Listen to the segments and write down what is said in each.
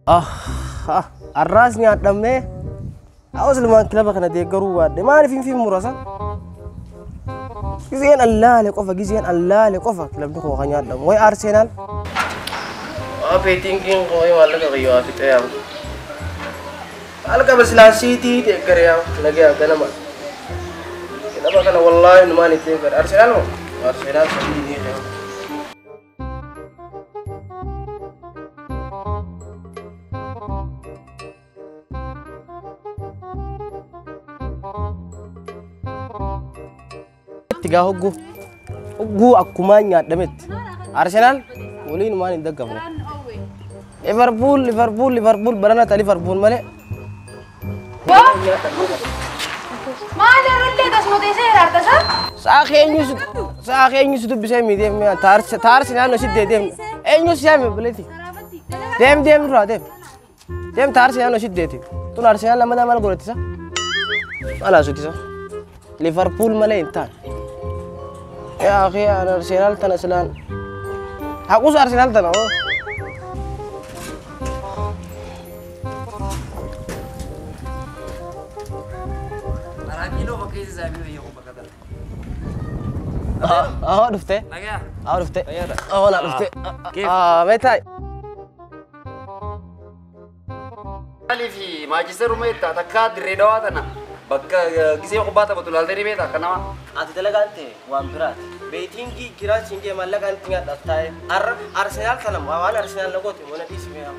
Arraas nyaadhamee hawaasa kilaba kana deeggaruu baadhe maaliif hin murasa? Gizeen allaale qofa gizeen allaale qofa kilabni koo kan nyaadhamu wayi Arsenaal. Beetingiin koo maallaqa kiyyoo fixee yaa. Maallaqa silaa siitii deeggaree yaa nagaya ganama. Kilaba kana wallaahi numaan itti deeggare Arsenaal moo? Arsenaal sadii ni qeewu. Tiga hogguu hogguu akkuma nyaadhametti Arsenaal waliin maan hin daggafne Liverpool Liverpool Liverpool barana ta Liverpool malee. Maal irrallee tasuma teessee hiraartasa? Sa'a keenyu si dubbisee miidhee taarsi naannoo si deedeem eenyu si yaame bileeti deem deem duraa deem deem taarsi naannoo si deete tun Arsenaal lama maal godhatisa maal haasutisa Liverpool malee hin taane. يا أخي أنا أرسنال تنا سلان حقوس أرسنال تنا دفته دفته لا دفته متى في ماجستير وميتا تكاد ريدواتنا bakka gisee kubbaa taphatu ilaaltee ni beektaa akka nama. Ati dalagaan ta'e waan biraati. Beetingii giraachiin kee maallaqaan itti nyaadhaaf taa'e Arsenaal kana waan Arsenaal na goote mana dhiisime yaa.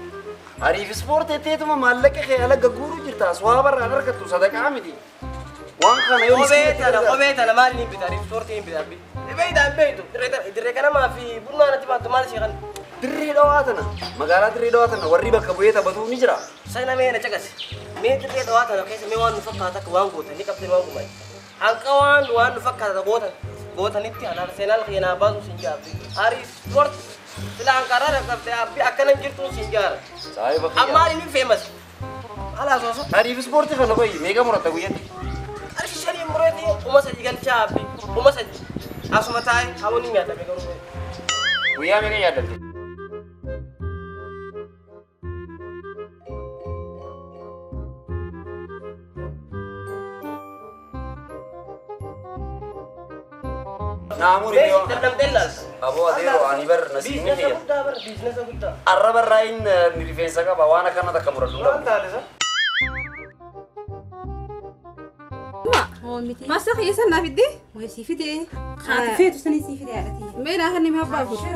Ariif ispoortii teetuma maallaqa kee ala gagguuruu jirta suwaa barraan argattu sadaqaa miti. Waan kana yoo kophee tana maal ni bita ariif ispoortii hin bita abbi. Beeyta beeytu dirree kanamaa fi bunnaa natti baattu maal ishee kana. Dirree dhawaa tana magaalaa dirree dhawaa tana warri bakka bu'ee taphatu ni jira. Sana mee na caqase. Mee dirree dhawaa tana keessa mee waan nu fakkaata akka waan gootan ni qabdee waan gumaay. Hanqa waan waan nu fakkaata gootan gootanitti an Arsenaal keenaa baasu sin jaabbi. Ariif ispoort sila hanqarraa dhaqqabdee abbi akkana jirtu sin jaara. Saayiba kiyya. Ammaan inni feemas. Alaa sooso. Ariif ispoortii kana qoyi meeqa muratta guyyatti? Qarshii shanii mureetii 3,000 galchaa abbi 3,000. Asuma taa'e hawwanii nyaadame garuu. Guyyaa meeqa yaaddatte? Naamuri yoo. Aboo adeero ani bar nasiibni kiyya. Biizinasa guddaa. Arraba irraa inni rifeensa qaba waan akkana takka muradhu. Waan taate sa? Masa keessa naaf iddee? Way sii fidee. Haati feetu sanii sii fidee haadhati. Mee naa kan nima abbaa fuudhu.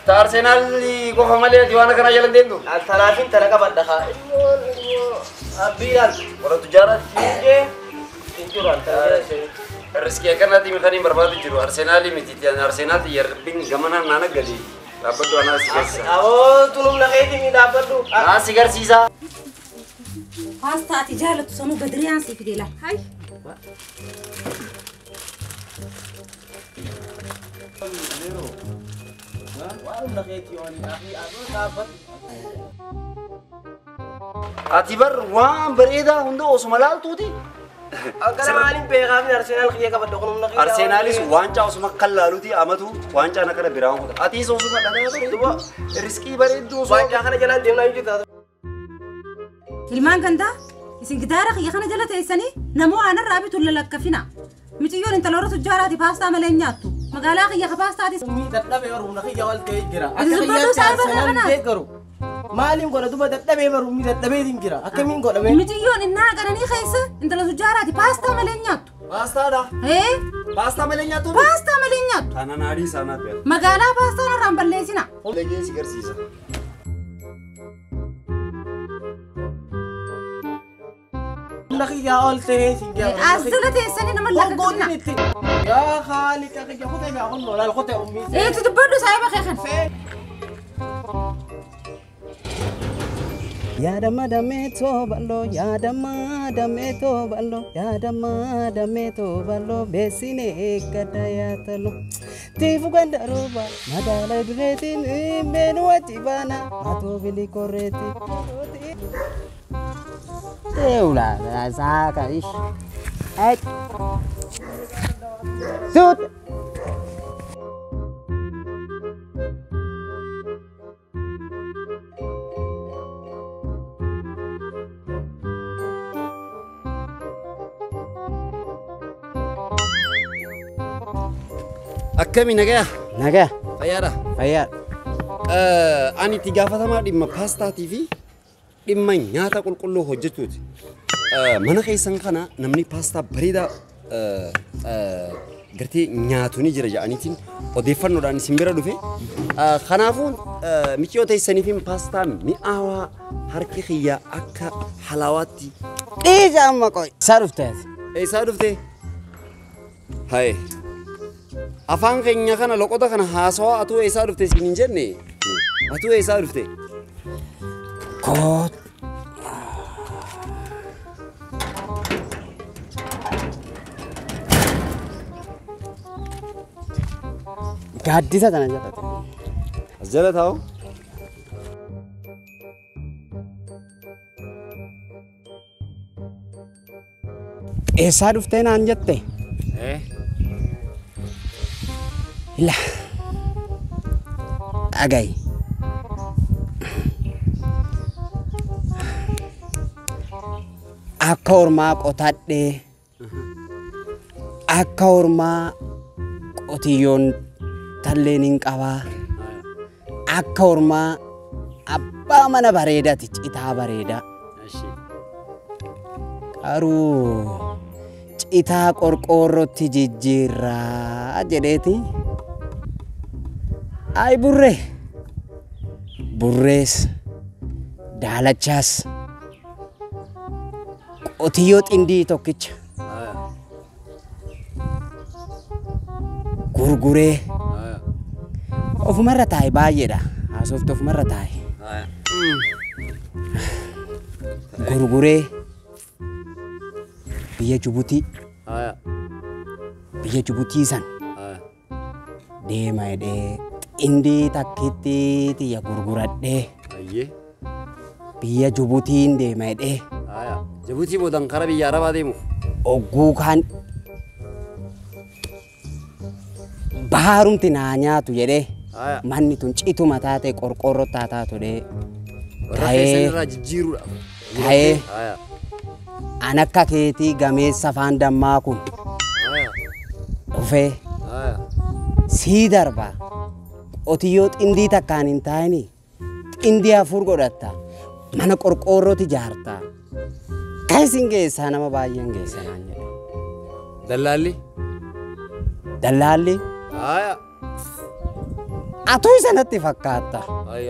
Ta Arsenaal qofa malee ati waan akkana jala hin deemtu. Tanaafin tana qabadha kaa. Abbiidhaan. Warra tujaaraati. Siinjee. Siinjiru an tana. Riskii akkanaatii kan hin barbaadu jiru Arsenaalii miti Arsenaal xiyyaarabbiin gamanaan naana gadi dhaabbadhu anaa si garsiisa. Aboo tunum naqeetii mi dhaabbadhu. Anaa si garsiisa. Paastaa ati jaalattu sanuu gadiriyaan sii fidee laal. Hai. Waan naqeetii oolii akii aduu dhaabbadhu. Ati bar waan bareedaa hunda osuma laaltuuti. Akkana maaliin beekaafni Arsenaal kiyya qabadhu kun humna kiyya. Arsenaalis waancaa osuma kan laaluuti amatu waancaan akkana biraan kuta. Atiis osuma dhalaa bareedu riskii bareedduu osoo. Waancaa kana jalaan deemnaa hin jirtu. Ilmaan gandaa isin gitaara kiyya kana jala teessanii namoo aanarraa bitu lalakkafina. Miciyyoon intala warra tujjaaraati paastaa malee hin nyaattu. Magaalaa kiyya ka paastaatis. Dadhabee baruu humna kiyya wal ta'ee jira. Ati dubbadhu saayiba kana. Deeggaru. Maaliin godha duba dadhabee baruu mi dadhabeetiin jira. Akkamiin godhame? Miciyyoon innaa qananii keessa intala tujjaaraati paastaa malee hin nyaattu. Paastaadha. Ee? Paastaa malee nyaattu? Paastaa malee hin nyaattu. Kana naadii isaanaa beela. Magaalaa paastaan irraan balleessina. Legee si garsiisa. Humna kiyyaa ol ta'ee siin jira. As jala teessanii nama lakkafina. Yaa haaliqa kiyya kutee yaa kun loolaal kutee ummii. Ee dubbadhu saayiba kee kana. Yaadama dameetoo bal'oo yaadama dameetoo bal'oo yaadama dameetoo bal'oo beesine eeggada yaatalo tiifu ganda rooba madaala dureetiin meenu achi baana matoo bili korreeti. Teula saaka ish. Suut. Akkami nagaya? Nagaa. Fayyaadha. Fayyaa. Ani itti gaafatamaa dhimma paastaatii fi dhimma nyaata qulqulluu hojjechuuti. Mana keessan kana namni paastaa bareedaa gartee nyaatu ni jira jedhaniitiin odeeffannoodhaan isin bira dhufe. Kanaafuu micciyoo teessanii fi paastaa mi'aawaa harki kiyyaa akka halaawaatti. Dhiisa amma qoy. Isaa dhufte ati. Eessaa dhufte? Haye. Afaan keenya kana loqota kana haasawaa atuu eessaa dhufte siin hin jenne? Atuu eessaa dhufte? Koot. Gaaddisa tana jala ta'e. As jala taa'u? Eessaa dhuftee naan jette? Ila. Dhaga'i. Akka ormaa qotadhee, akka ormaa qotiyyoon talleen hin qabaa, akka ormaa abbaa mana bareedaati citaa bareedaa. Garuu citaa qorqoorrootti jijjiirraa jedheeti. Ay burree, burrees, daalachaas, qotiyyoo xindii tokkicha gurguree ofumarra taa'e baay'eedha. Haasofte ofumarra taa'e. Gurguree biyya Jibuutii biyya Jibuutii san deema jedhee xindii takkitti xiyya gurguradhee biyya Jibuutiin deema jedhee. Jibuutii boodaan karaa biyya Arabaa deemuuf. Ogguu kaan baharumti naa nyaatu jedhee manni tun cituma taate qorqoorroo taataatu jedhee. Warra keessan irraa jijjiiruudhaaf. Ta'ee an akka keetii gameessa afaan dammaa kun dhufee sii darba qotiyyoo xindii takkaan hin taa'ini xindii afur godhatta mana qorqoorrooti ijaarta. Kan isin geessaa nama baay'een geessa naan jedhe. Dallaalli? Dallaalli? Atuu isa natti fakkaatta.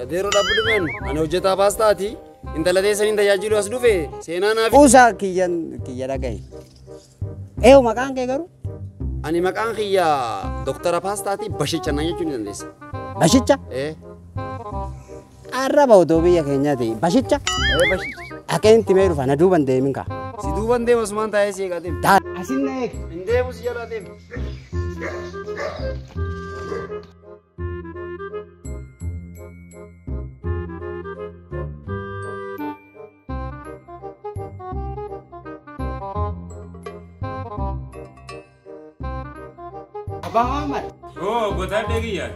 Adeeroo dhaabbatu dhufeen ani hojjetaa paastaati. Intala teessaniin tajaajilu as dhufe seenaa naaf. Kuusaa kiyyan kiyya dhagahi. Eewu maqaan kee garuu? Ani maqaan kiyya Doktara Paastaati Bashicha naan jechuu ni dandeessa. Bashicha? Arraba odoo biyya keenyaati. Bashicha? Bashicha. Dhaqeen itti mee dhufa na duuban deemin kaa. Si duuban deema asumaan taa'ee si eegaa deema. Asin na eegi. Hin deemu si jalaa deema. Abbaa Muhammad. Oo gotaadhee kiyya.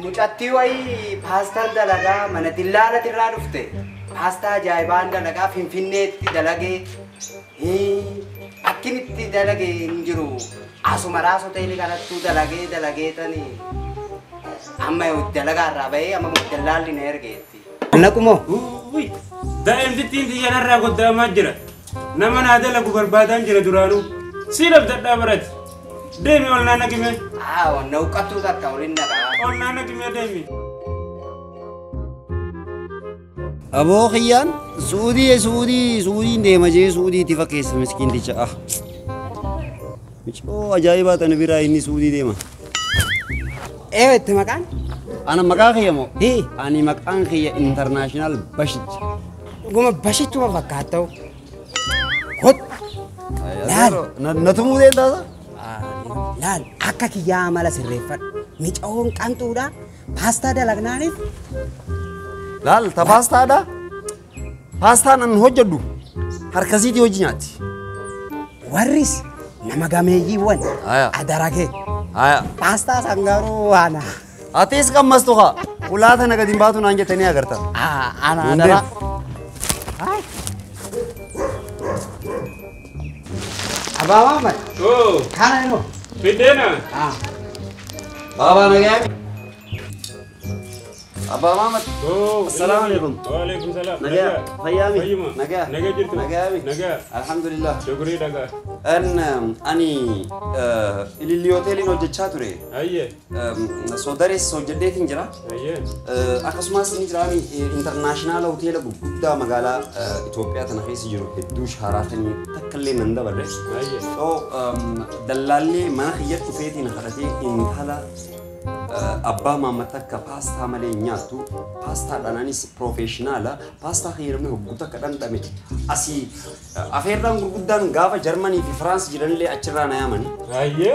Mucattii wayii paastaan dalagaa mana dillaalati irraa dhufte. Paastaa ajaa'ibaan dalagaa Finfinneetti dalagee akkin itti dalagee hin jiru. Asuma raas hoteelii kanattuu dalagee dalagee tani amma dalagaa irraa bahee amma dallaalli na ergeetti. Naqumoo? Daa'imtittiin xiyyaararraa goddaamaa jira. Nama naa dalagu barbaadaan jira duraanuu. Si dhabdadhaa barate. Deemi ol naa naqime. Haa na huqqattuu takka waliin naqaa. Ol naa naqime deemi. Aboo kiyyaan Suudii Suudii Suudiin deema jee Suudiitti fakkeessa miskiinticha. Micoo ajaa'ibaa tana biraa inni Suudii deema. Ee itti maqaan? Ana maqaa kiyya moo? Ani maqaan kiyya intarnaashinaal Bashicha. Dhuguma Bashichuma fakkaata. Hot. Laal. Na tumuu deemtaasa? Laal akka kiyyaa amala sirreeffadhu. Micoon qanxuudha. Paastaa dalagnaaniif. Laal ta paastaadha. Paastaan an hojjedhu harkasiitii hojii nyaatti. Warris nama gameeyyiiwwan adara kee. Paastaa san garuu ana. Atis qammastu haa. Ulaa tana gadi hin baatu naan jettanii agarta. Ana adara. Abbaa Muhammad. Oo. Kana immoo. Fiddeena. Baabaa nagaa. Abbaa Maamad. Assalaamu alaikum. Waalaikum salaam. Nagaa. Fayyaami. Fayyuma. Nagaa. Nagaa jirtu. Nagaami. Nagaa. Alhamdulillah. Shukrii dhagaa. Ani Ililli hoteeliin hojjechaa ture. Ayyee. Soodarees hojjedheetiin jira. Ayyee. Akkasumas ni jiraami intarnaashinaala hoteela gurguddaa magaalaa Itoophiyaa tana keessa jiru hedduu shaaraatanii takka illee nan dabarre. Ayyee. So dallaallee mana kiyya dhufeetiin kadhatee intala abbaa maamma takka paastaa malee hin nyaattu. Paastaadhaan anis piroofeeshinaala. Paastaa fayyadamee hogguu takka dhandhame. Asii afeerraan gurguddaan gaafa Jarmanii fi Firaans jiranillee achirraa na yaamani. Ayyee.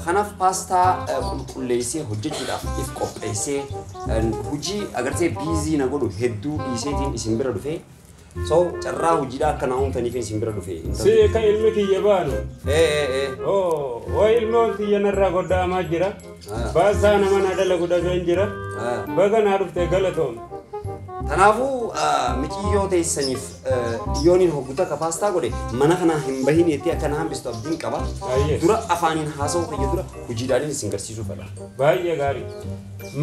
Kanaaf paastaa qulqulleessee hojjechuudhaaf if qopheessee hojii agartee biizii na godhu hedduu dhiiseetiin isin bira dhufee. So carraa hojiidhaa akka naa uumtaniif isin bira dhufe. Si ka ilmi kiyya baanu. Ee. Oo, way ilmoon kiyya narraa godda'amaa jira. Baasaa nama na dalagu dhabeen jira. Baga naa dhuftee galatoom. Kanaafuu mixiyyoo teessaniif yooniin hoggu takka paastaa godhe mana kana hin bahin jettee akka na hambistu abdiin qaba. Ayyee. Dura afaaniin haasa'uu kiyya dura hojiidhaanin isin garsiisuu fedha. Baay'ee gaarii.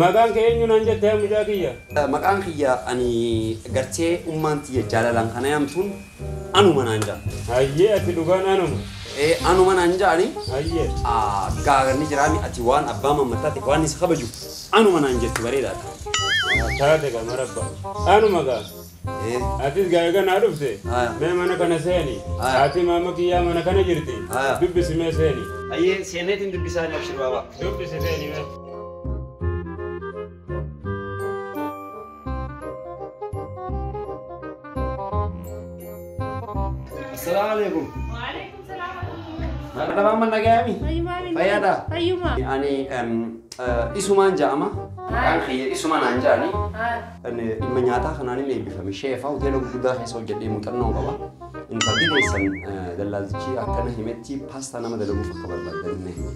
Maqaan kee eenyu naan jettee mucaa kiyya? Maqaan kiyya ani gartee ummaan tiyya jaalalaan kana yaamtuun anuma naan ja'a. Ayyee ati dhugaan anuma. Anuma naan ja'ani. Ayyee. Gaagarni jiraami ati waan abbaa mammattaati waan isa kabaju anuma naan jettu bareedaadha. Taate gaa marabba. Anuma gaa. Atis gaa egaa naa dhufte. Mee mana kana seeni. Haati maama kiyyaa mana kana jirti. Dubbisi mee seeni. Ayyee seeneetiin dubbisaa abshir baabaa. Dubbisi seeni mee. Assalaamu alaikum. Waalaikum salaam. Haadha maama nagayaami. Fayyaadha. Fayyuma. Ani isumaan ja'ama. Maqaan kiyya isuma naan ja'ani. Ani dhimma nyaataa kanaan illee eebbifame. Sheefa hoteela gurguddaa keessa hojjedhee muuxannoo qaba. Intalli teessan dallaaltichi akkana himetti paastaa nama dalaguuf akka barbaadan hime.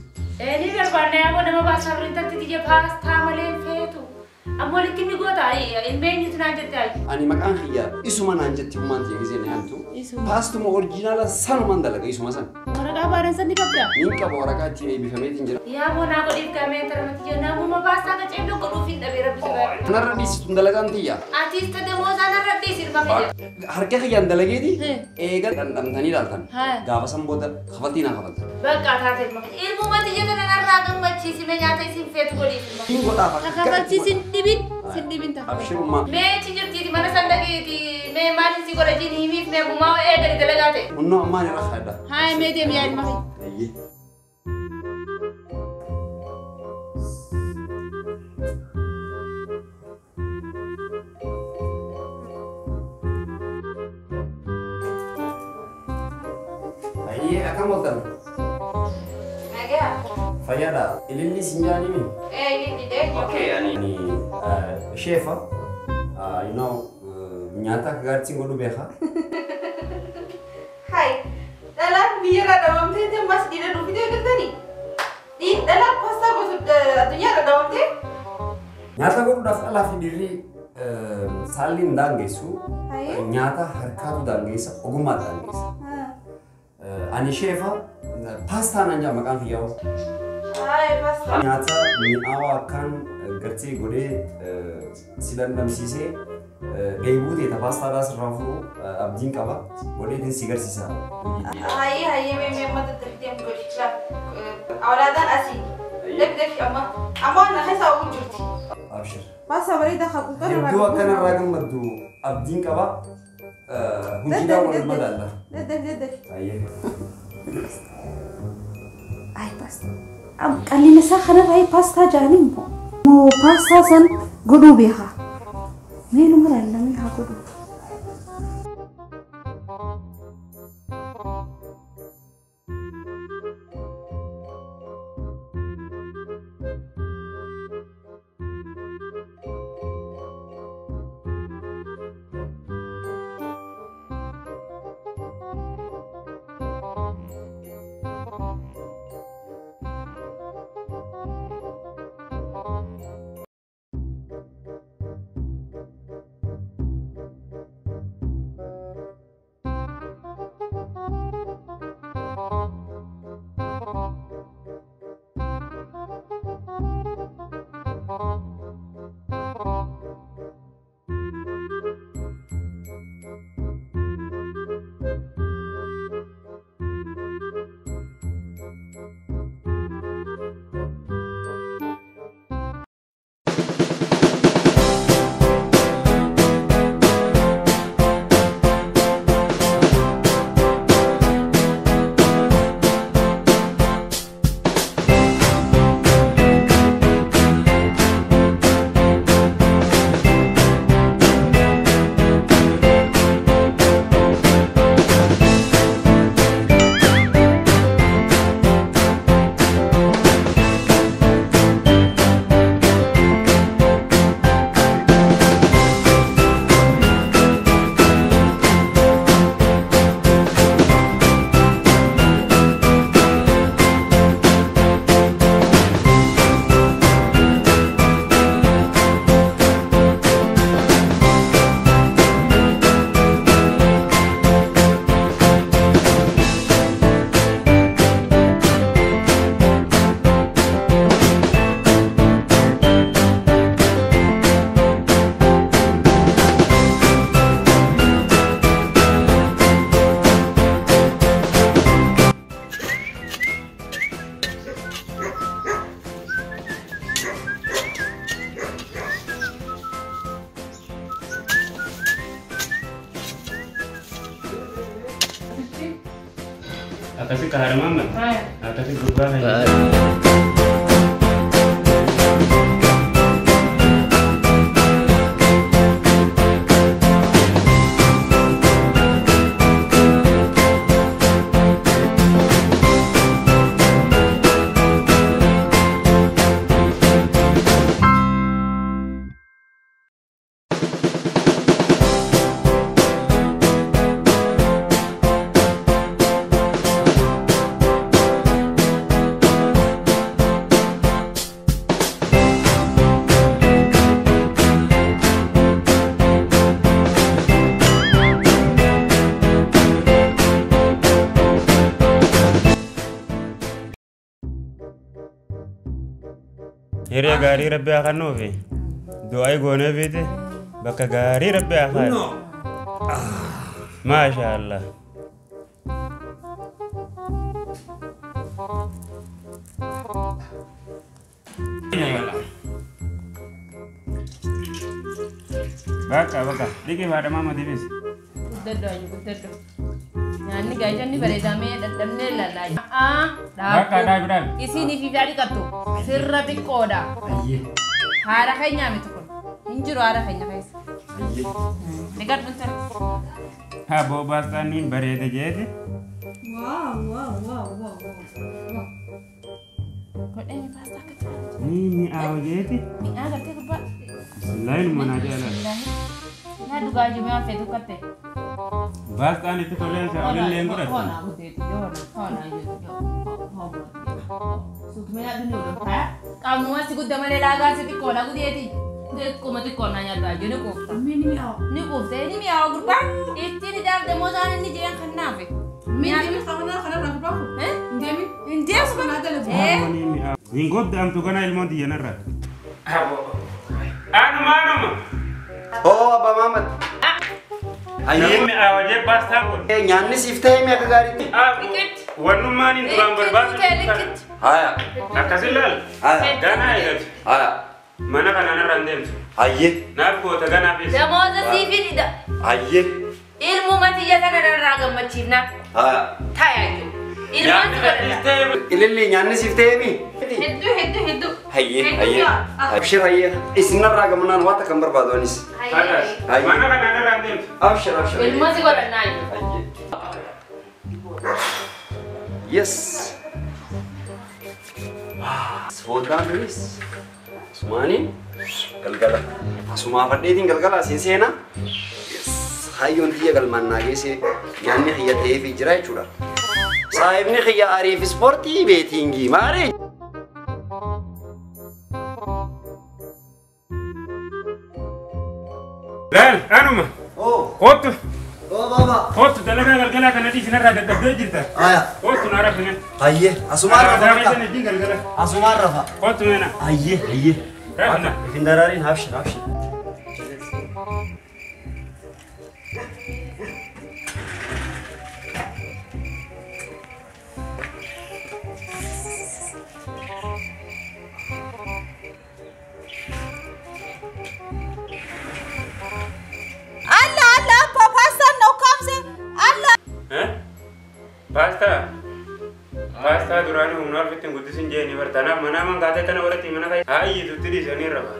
Ni barbaanne ammoo nama baasaa birintatti tiyya paastaa malee hin feetu. Ammoo likkinni goota ilmeenyutu naan jette ayi. Ani maqaan kiyya isuma naan jetti ummaan tiyya gisee na yaamtu. Paastuma orjinaala sanumaan dalaga isuma san. Waraqaa baaran ni qabdaa? Nin qaba waraqaa ittiin eebbifameetiin jira. Yaa moo naa godhiif gamee taramatti jira namuma paastaa qaceelloo godhuuf hin dhabee rabbi sodaadhu. Kanarra dhiisitu dalagaan tiyya. Atiis ta damoosaa narra dhiisi ilma kiyya. Harka kiyyaan dalageeti eega dhandhamtanii ilaaltan. Gaafa san booda kafaltii naa kafaltan. Bakka taate ilma kiyya. Ilmuma tiyya kana narraa gammachiisime nyaata isin feetu godhiif ilma. Hin godhaaf akka. Kafalchiisin dhibin sin dhibin ta'a. Abshirummaa. Mee achi jirtiiti mana san dhageeti mee maal si godha jiin himiif mee bumaa eegali dalagaa ta'e. Hunnoo ammaan irra kaadha. Haa mee deemi yaa ilma kiyya. Ayyee. Ayyee akkam ooltan? Nagaa. Fayyaadha. Ililli sin jaanimi? Ee ililli dee. Okay, ani sheefa. You know, nyaata akka gaariitti godhu beeka. Hai, dhalaan biyyarraa dhabamtee ammas dhiira dhuufitee galtanii? Dhalaan paastaa gosa addunyaarra dhabamtee? Nyaata godhuudhaaf dhalaa fi dhiirri saalli hin daangessu. Nyaata harkaatu daangeessa, ogummaatu daangeessa. Ani sheefa paastaa naan jedha maqaan kiyyaa. Hai, paastaa. Nyaata mi'aawaa akkaan gartee godhee si dhandhamsiisee dheebuu ta'e paastaadhaa sirraa furu abdiin qaba. Godheetiin si garsiisa. Hayyee hayyee mee mee amma daddaftee godhi. Awlaadaan asii. Daf dafi amma. Amma na keessa uwwu jirti. Abshir. Paastaa bareedaa haa qulqulluu. Hedduu akkanarraa gammaddu abdiin qaba. Hojiidhaan wal madaalla. Daddafi daddafi. Hayyee. Ay paastaa. Qalliin isaa kanarraa paastaa jaaniin moo? Moo paastaa san godhuu beekaa? Mee nu mala haa godhu. Akkasi kaharamaama. Akkasi gurbaa kan. Hiree gaarii rabbi haa kennuufi du'aa goonee fiite bakka gaarii rabbi haa kennu. Maasha Allah. Bakka bakka dhiqii haadha maama dibis. Guddadhu guddadhu. Nyaanni gaayitonni bareedamee dadhabnee ilaalaa. Bakka dhaabi dhaabi. Isin fi gaarii qabdu sirra xiqqoodha. Haara keenya miti kun hin jiru haara keenya keessa. Dhiqadhu tara. Haa boobaastaan niin bareeda jeeti. Waaw waaw waaw waaw waaw. Godhee paastaa akka ta'e. Ni mi'aawa jeeti. Mi'aa gartee gubbaa. Wallaahi numa naa jaalladha. Naa dhugaa jiru mi'aa feetu katte. Baastaan itti tolee isa olillee hin godhatu. Hoonaa gudeeti yoo hoonaa yoo suutumee dhumee oduu qaamuma si guddaa malee laagaa si xiqqoodha gudeeti. Xiqqooma xiqqoon naa nyaata jiru ni quufta. Ni quufta ni mi'aawa gurbaa ittiin idaaf deemoosaan inni jireen kan naafe. Hin deemu kana. Hin goddaamtu kana ilmoon xiyyanarraa. Anuma anuma. Oo abbaa Maamad. Ayyee mi'aawa jee baastaa kun. Nyaanni siif ta'e mi'a akka gaariitti. Wannummaan hin duraan barbaadu. Haya. Akkas ilaal. Haya. Ganaa eegatu. Haya. Mana kanaan irra hin deemtu. Ayyee. Naaf goota ganaa fi. Damooza siifin ida. Ayyee. Ilmuma tiyya kana irraa gammachiifna. Haya. Taayaa jiru. Ilmaan si godhata. Ililli nyaanni siif ta'e mi? Hedduu hedduu hedduu. Hayyee hayyee. Abshir hayyee. Isinarraa gamnaan waan takka hin barbaadu anis. Hayyee. Mana kanaan irra hin deemtu. Abshir abshir. Ilma si godhannaa jiru. Hayyee. Yes. Soodaan tunis asumaaniin galgala. Asumaa fadheetiin galgala asiin seenaa. Yes. Hayyoon xiyya galmaan naa geesse nyaanni xiyya ta'eefii jira jechuudha. Saahibni xiyya ariif ispoortii beetiingii maaree. Laal anuma. Kootu. Oo baba. Kootu dalagaa galgalaa kana dhiisinarraa dadhabdee jirta. Aya. Kootu naa rafine. Hayyee asumaan rafa. Asumaan rafa. Galgala. Asumaan rafa. Kootu meena. Hayyee hayyee. Rafna. Ifin daraariin habshir habshir. Pasta. Pasta duraanii humna ofitti hin guddisin jeeni bartanaaf mana amantaa kana warratti mana fayyada. Haa iyyiitutti dhiisanii rafa.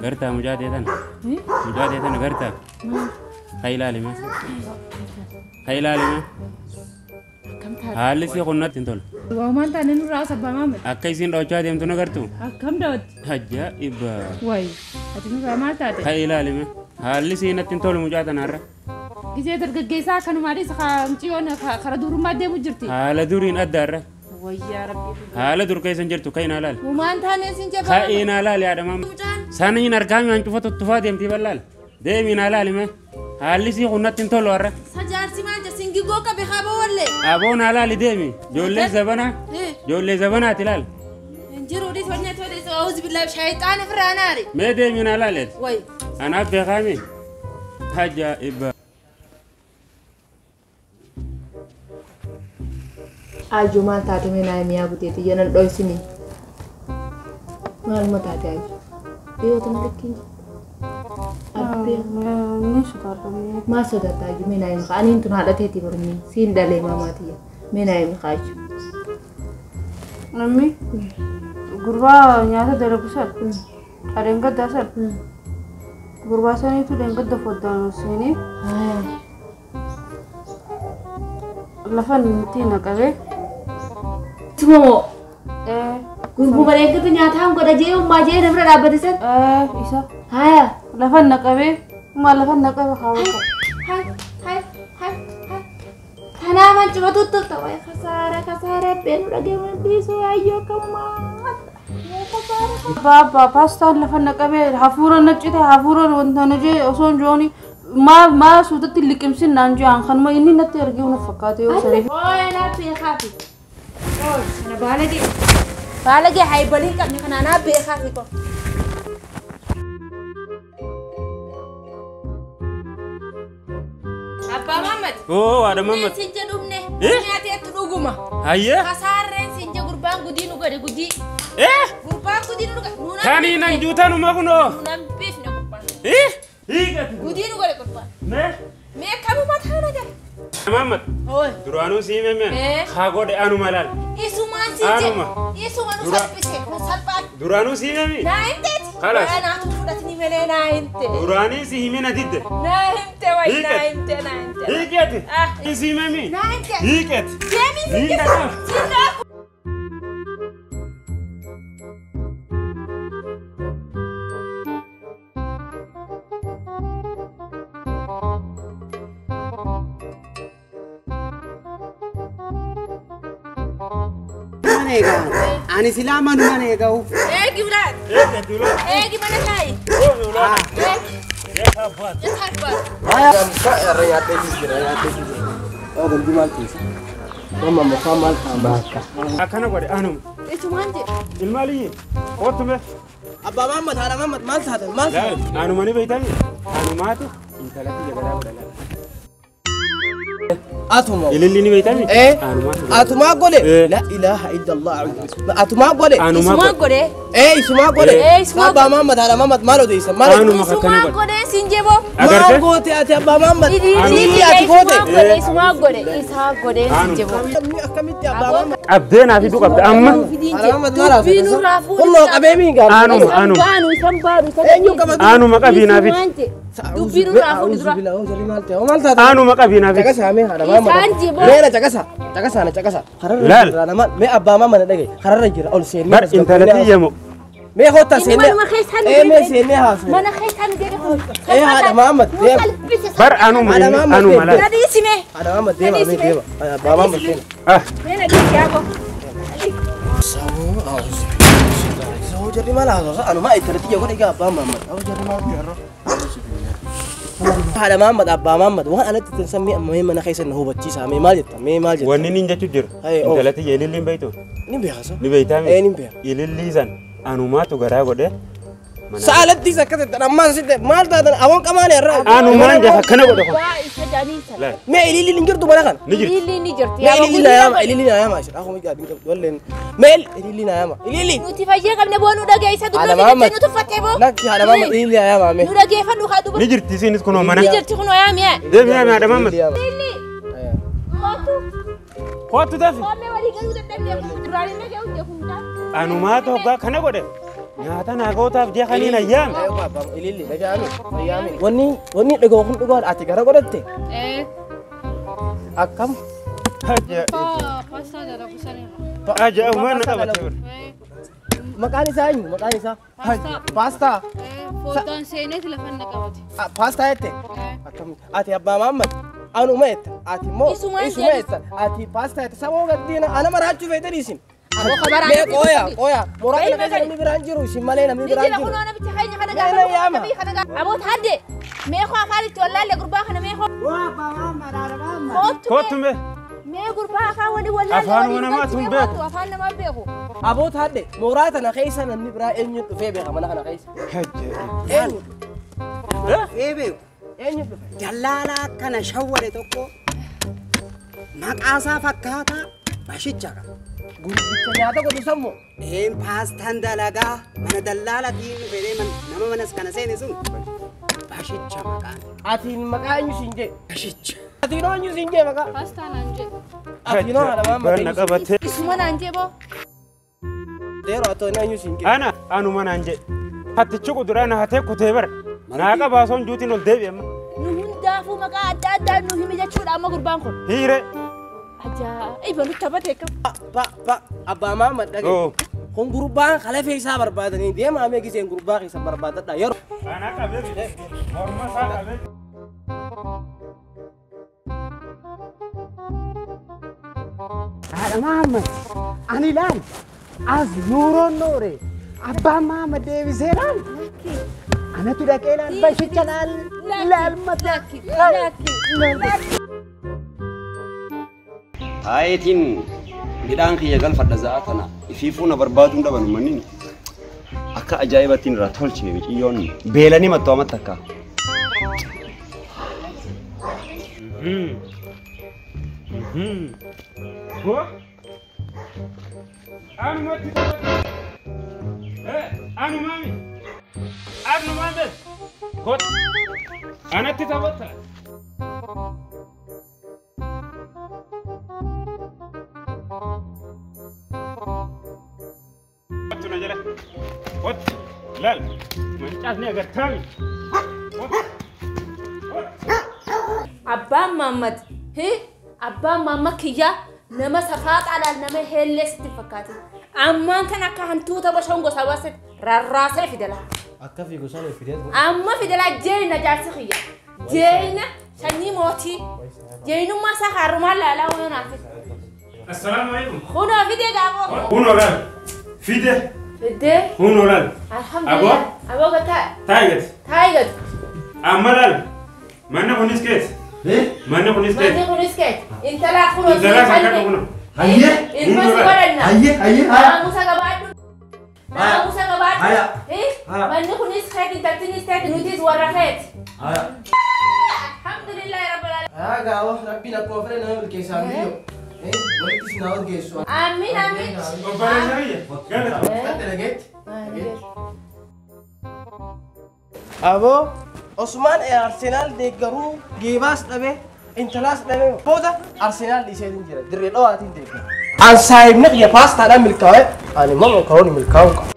Gartaa mucaa ta'e tana. Mucaa ta'e tana gartaa. Haa ilaalime. Haa ilaalime. Haalli si qunnatti hin tolu. Waan taane nurraa abbaa Maamad. Akka isiin dhawachaa deemtu na gartuu? Akkam daawwatti? Ajaa'iba! Wayi ati nurraa maal taate? Haa ilaalime. Haalli si natti hin tolu mucaa tanarra. Gisee dargaggeessaa akkanumaadhis mucayyoon kara durummaa deemu jirti. Haala duriin addaarra. Wayyaa rabbi. Haala dur keessa hin jirtu ka'in alaal. Waan taane siin jabaa. Ka'in alaal yaada maama. Sana hin argaami waan cufa tuttufaa deemtii bal'aal. Deemiin alaalime. Haalli si qunnatti hin tolu har'a. Sajaarsi maal jedhe singigoo qabe haaboo wallee. Aboon alaali deemi. Ijoollee zabanaa. Ijoollee zabanaati ilaal. Injiru dhiis wanni ati odeessu awuzi billaahi shayxaan ofirraa naari. Mee deemiin alaaleet. Wayi. Anaaf beekaami. Ajaa'iba. Ayyuu maal taate mee naa mi'aa guteeti yenan dhoysini. Maaluma taate ayyuu. Dhiyoo tana lakkiin abbee. Ni sodaadha. Maal sodaattaa iyyuu mee naa himi kaa aniin tun haadha teetii barumii siin dhalee maamaatiyya mee naa himi kaa iyyuu. Namni gurbaa nyaata dalagu san dheengaddaa san gurbaa saniitu dheengadda foddaan seenee lafa nuti naqabee. Tumoo gurbuma dheengadda nyaataan godha jee ummaa jee namni dhaabbate san. Isa. Haya. Lafa naqabee ummaa lafa naqabe kaawwata. Hai hai hai hai. Kanaafan cimatutti ta'e kasaara kasaara beenu dhageewwan dhiisuu ayyoo kammaa. Baabaa paastaan lafa naqabee hafuura naccite hafuura wanta na jee osoo hin jooni maa maa suutatti liqimsin naan jee kanuma inni natti ergee na fakkaate yoo saniif. Ooyee naa beekaafi. Ooyee kana baalagee baalagee haybalii qabne kana naa beekaafi ko. Abbaa Maamad. Oo haadha Maamad. Siin jedhumne. Nyaateetu dhuguma. Hayyee. Kasaarreen siin je gurbaan gudii nu godhe gudii. Gurbaan gudii nu godhe. Tani nan juutanuma kunoo. Nunan beekne gurbaan. Hiikati. Gudii nu godhe gurbaan. Mee. Mee kamuma taana jala. Maamad. Ooy. Duraanuu sii meemeen. Haa godhe anuma laal. Isumaan siin je. Isuma nu salphise nu salphaan. Duraanuu sii meemi. Naa himteeti. Kalaas. Naatu fudhatini malee naa himte. Duraanii si himina didde. Naa himte wayi naa himte naa himte. Hiikati. Si meemi. Naa himte. Hiikati. Deemi si je. Siin dhaabu. Ani silaa manuma eega'u. Eegi ulaan. Eegi mana taa'i. Eegi. Akkana godhe anuma. Isumaan jedhe. Ilmaaliyyi kootu mee. Abbaa Maamad haadha Maamad maal taatan maal taatan. Anuma ni beektani anumaatu intalatti jabalaa godha laala. Atuma. Ililli ni beektani? Atuma godhe. La ilaha illallah. Atuma godhe. Isumaan godhe. Isumaan godhe. Abbaa Maamad haadha Maamad maal odeessa maal Anuma akkana Isumaan godhe siin jeboo. Maal goote ati abbaa Maamad? Ililli ati goote. Isumaan godhe isaa godhe siin jeboo. Akkamitti abbaa Maamad? Qabdee naa fiduu qabda amma. Dubbii nurraa fuudhu. Kunnoo qabee miingaa. Anuma anuma. Baanu isan baanu isan. Eenyu qabatu? Anuma qabii naa fidi. Dubbii nurraa fuudhu dura. Anuma qabii naa fidi. Caqasa mee haadha Maamad. Isaan jeboo. Meena caqasa. Caqasa na caqasa. Kararra jira nama mee abbaa Maamad na dhagaye. Kararra jira ol seennee. Bar intalatti iyyamu. Mee kottaa seennee. Manuma keessaa nu Mee seennee haasofne. Mana keessaa nu deeme. Haadha Maamad deema. Bar anuma anuma laal. Nadhiisi mee. Haadha Maamad deema mee deema. Abbaa Maamad deema. Mee nadhiisi yaaboo. Soo jarri maal haasofsa anuma intalatti iyya godhe egaa abbaa Maamad. Jarri maal jarra. Haadha Maamad abbaa Maamad waan alatti ittiin sammee amma mee mana keessa na hubachiisa mee maal jetta mee maal jetta. Wanni inni jechuu jiru. Intalatti iyya ililliin beektu. Ni beeka so. Ni beektaa mee? Ni beeka. Ilillii san anumaatu garaa godhe. Saalattis akka ta'e ammaan sitte maal taatan awoon qamaan irraa. Anumaan jafa kana godhe kun. Waa isa jedhanii sana. Mee ililliin hin jirtu mana kana. Ni jirti. Ililliin ni jirti. Mee ililliin na yaama ililliin na yaama ishee akkuma jaadin qabdu walleen. Mee ililliin na yaama ililliin. Nuti fayyee qabne boo nu dhageessa dubbii fi nu tuffattee boo. Lakki haadha Maamad ililliin na yaama mee. Nu dhageeffadhu haa dubbatu. Ni jirti isiinis kunoo mana. Ni jirti kunoo yaami yaa. Deemi yaami haadha Maamad. Ililli. Kootu. Kootu tafi. Koomee walii galuu dadhabne duraan inni ga'u jechuudha. Anumaatu hoggaa kana godhe. Nyaata naagootaaf jeeqanii na yaame. Ililli na yaame na yaame. Wanni wanni dhugoo kun dhugaa ati gara godhatte. Akkam. Paastaa dalagu sanirra. Ajaa'ibuma na qabate. Maqaan isaa eenyu? Maqaan isaa? Paastaa. Foddaan seeneeti lafa na qabate. Paastaa jette? Akkam ati abbaa Maamad anuma jetta ati immoo isuma jetta ati paastaa jetta saboo gaddiina ana maraachuu feetanii isin. Mee qoya qoya mooraa kana keessa namni biraan jiru isin malee namni biraan jiru. Kunoo namicha keenya kana gaafa Aboot hadde mee koo afaan itti wallaalle gurbaa kana mee koo. Kootu mee. Mee gurbaa afaan walii wallaalle. Afaan namaatu hin beeku. Afaan namaa beeku. Aboot hadde mooraa tana keessa namni biraa eenyu dhufee beeka mana kana keessa. Eenyu. Dhufee beeku. Eenyu dhufe. Dallaalaa kana shawware tokko maqaasaa fakkaataa Bashicha ka. Gurbicha nyaata godhu sammu. Een paastaan dalagaa mana dallaalatiin fedhee nama manas kana seene sun. Bashicha maqaan. Atiin maqaa eenyu siin jee? Bashicha. Atiin eenyu siin jee maqaa? Paastaa naan jee. Atiin haadha maamma. Qabattee. Isuma naan jee boo. Deeroo atoo eenyu siin jee? Ana anuma naan jee. Hattichi kuduraa na hatee kutee bara. Naa qabaasoon juutiin ol deebi'e amma. Nu hundaafuu maqaa adda addaa nu himi jechuudha amma gurbaan kun. Hiire. Ajaa'iba nutti taphatee kam. Ba ba abbaa maamma dhagee. Kun gurbaan kalafee isaa barbaadanii deemaa mee giseen gurbaa keessa barbaadadha yeroo. Ana qabee morma isaa qabee. Haadha Mahammad ani laal as nuuroon noore abbaan Mahammad deebisee laal. Anatu dhaqee laal bashicha laal laal mata. Taayitiin midhaan kiyya galfadha za'a tana ifiifuu na barbaaduun dhaban manni akka ajaa'ibattiin irraa tolche miciyyoon beelanii mattu amatti akka. Go. Anumatti taphate. Anumaami. Anumaan bees. Kot. Anatti taphatta. Kottu na jala. Kottu. Laal. Mancaasni agartaami. Abbaan Mahammad. Abbaan Mahammad kiyya nama safaaxaadhaan nama heellee sitti fakkaate. Ammaan kan akka hantuuta bashoon gosa baasetti rarraasee fidela. Akka fiigu sana fidee. Amma fidela jeena jaarsi kiyya. Jeena sanyii mootii. Jeenummaa isaa haarumaan laalaa waan hafe. Assalaamu alaikum. Kunoo fidee gaafoo. Kunoo laal. Fide. Fidee. Kunoo laal. Alhamdulillah. Aboo gataa. Taayigat. Taayigat. Amma laal. Manni kunis keessa. Manni kunis keessa. Manni kunis keessa. Intala kunoo. Intala kan kunoo. Hayyee. Ilma si godhanna. Hayyee hayyee. Naamusa qabaadhu. Naamusa qabaadhu. Manni kunis keeti intaltinis keeti nutis warra keeti. Alhamdulillah rabbil alamin. Haa gaawwa rabbiin akkuma fedhe nama milkeessaa biyyo. Walitti si naa geessu. Amiin amiin. Obboleessa biyya. Galata. Dhageetti. Aboo Osmaan Arsenaal deeggaruu geebaas dhabee intalaas dhabee booda Arsenaal dhiiseetiin jira dirree dhawaatiin deeggara. An saayibni qiyya paastaadhaan milkaa'e ani immoo makarooni milkaa'uun qaba.